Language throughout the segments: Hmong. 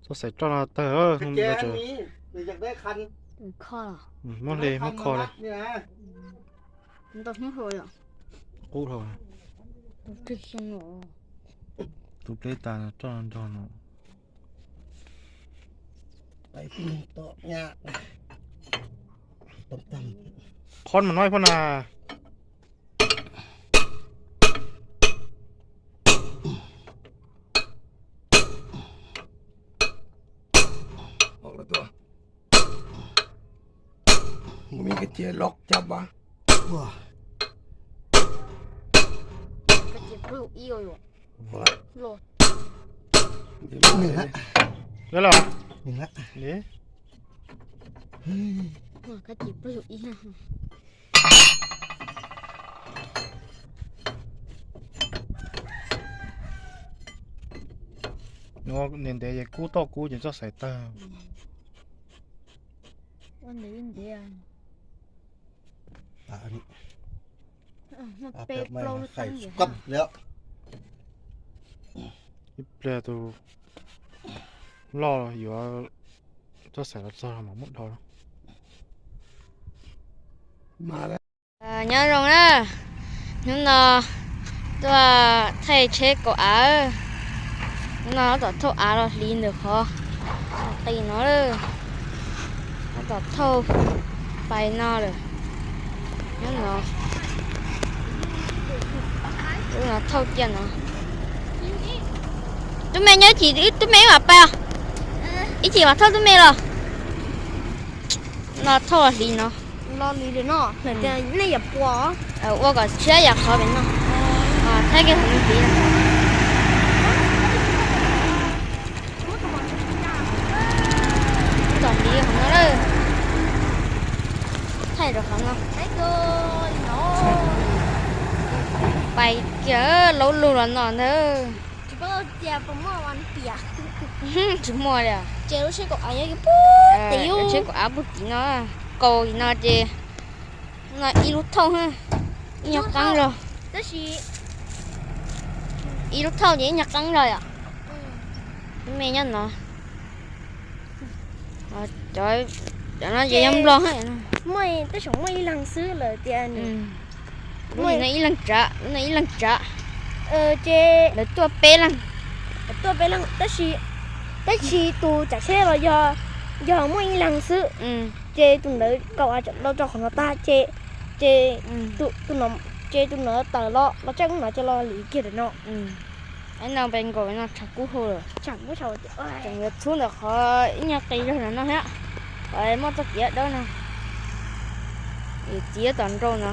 Txoj xaim roj no tawg. Muab hle muab kho li. Qub dhau. Tu pleb tas roj nrog no. Qhov mas no poj na. Ntev ntev es kub toj kub ces txoj xaim tawg. Ib pliag tus loj yuav txoj xaim los txog mam muab dhau. Nyob zoo na, hnub no tuaj thaij tsheb kaum av. Hnub no tab tom thauj av los hliv ntawm qhov qis no lawm. Tab tom thauj pais no lawm. Nyob no, lub no thauj kiag no. Tub me nyob ib chim, tub me wb mam pais os. Ib chim mam thauj tub me los. No thauj los hliv no. Nej yuav pua, ua kom tshiab yam qhov pem no. Thaij kiag qhov no hliv. Tom hliv qhov no lawm. Thaij rau qhov no. Pais kiag laub lug los no ntag. Tsis muaj li. Tsheb kaum av puag tim no, kaum no ces no ib lub thauj, ib nyuag qeeb zog. Ib lub thauj ces ib nyuag qeeb zog yom. Tub me nyob no. Cov no ces yog nplog. Muaj, tej zaum muaj ib leeg xwb lawm tias. Lub no ib leeg tsav, lub no ib leeg tsav. Ces lawv tuaj peb leeg. Tuaj peb leeg tab sis, tab sis tus tsav tsheb los yog, yog muaj ib leeg xwb. Ces tus ntawd kaum av tseem dhau rau qhov no tag ces, ces tus, ces tus ntawd tawm los, los tsaij lub no ces los hliv kiag ntawm no. Ib no pes nkaus no tshav kub hau lawm. Tseem yuav txhub ntawm qhov ib nyuag qis zog no thiab. Qhov muaj txoj kev dawb no. Es txiv tom nrau no,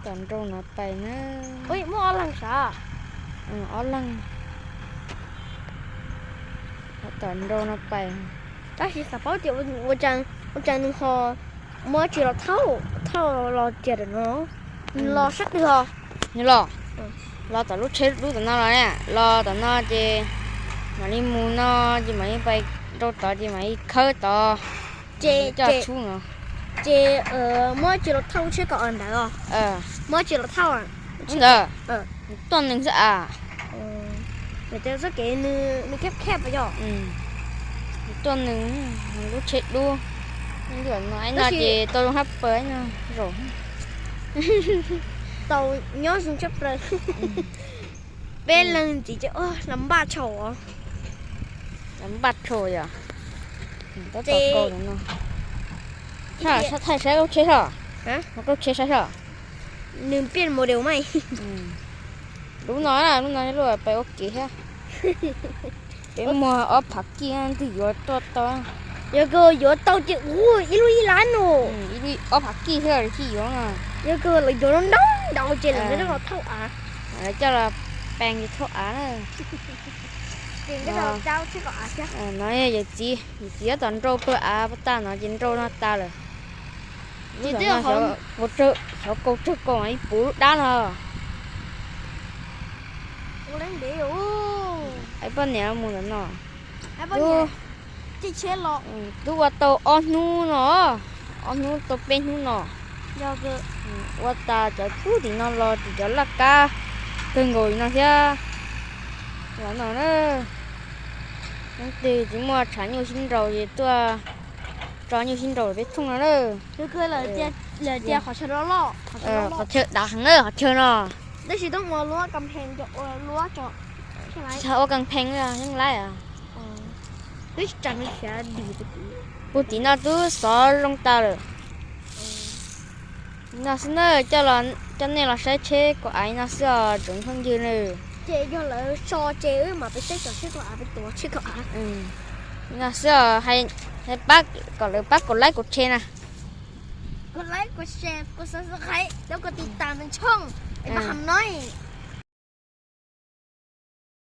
tom nrau no pais na. Muaj ob leeg sav. Ob leeg. Tom nrau no pais. Tab sis xav paub tias ua cas nws ho muab tsis los thauj, thauj los tias ntawm no, los sab twg ho? Nws los, los tom lub tsheb dub tom no los, los tom no ces mam li mus no, ces mam li pais rau tod ces mam li khawb tod. Ces coj tshub no. Ces muab tsis los thauj lub tsheb kaum av ntawd os? Muab tsis los thauj ntawd. Tuaj nws xwb as. Txoj kev nws kheb kheb yog. Tuaj nws, lub tsheb dub. Ib no ces tau zoo hab pawg no zaum. Tau nyob zoo tshaj plaws. Peb leeg ntxiv ces los npaj tshau. Los npaj tshau yom. Tab tom kaus no. Thaij saib lub tsheb soj. Lub tsheb saib soj. Nws pij mus de mas. Lub no, lub no lub pais ua kev thiab. Peb muag ob phav kij twg yuav tuaj tau. Yog kawg yuav tau ces ib lub ib lab no. Ib lub ob phav kij thiab tsis yuav no. Yog kawg lawv yuav ntau ntau ces lawv coj los thauj av. Lawv coj los pees ces thauj av na. No yog yawm txiv, yawm txiv tab tom nrau pawg av puag ta no ces nrau no tas lawm. Lub no xyov kaus tsawg kaus ib puv lub dab no. Poj niam mus ntawm no. Twb ua tau ob hnub no, ob hnub tau peb hnub no. Ua tas cov tub tim no los ces cov laj kab kawg nkaus li no thiab. Los no na. Leej twg tsis muaj tshav nyuj sib nraus ces tuaj tso nyuj sib nraus peb thooj no na. Qhov chaw dav heev na qhov chaw no. Tab sis ua kas phees yeej laib. Puag tim no twb xov zoo tas lawm. No xwb na, coj nej los saib tsheb kaum av no xwb os tsoom phooj ywg nawb. Ces yog lawv so ces wb mam peb saib cov tsheb kaum av, peb tuav tsheb kaum av. No xwb os, hais pab kom lawv pab kaum like kaum share na. Kaum like kaum share, kaum subscribe, kaum tiv tam ntawm tshooj, pab ham no.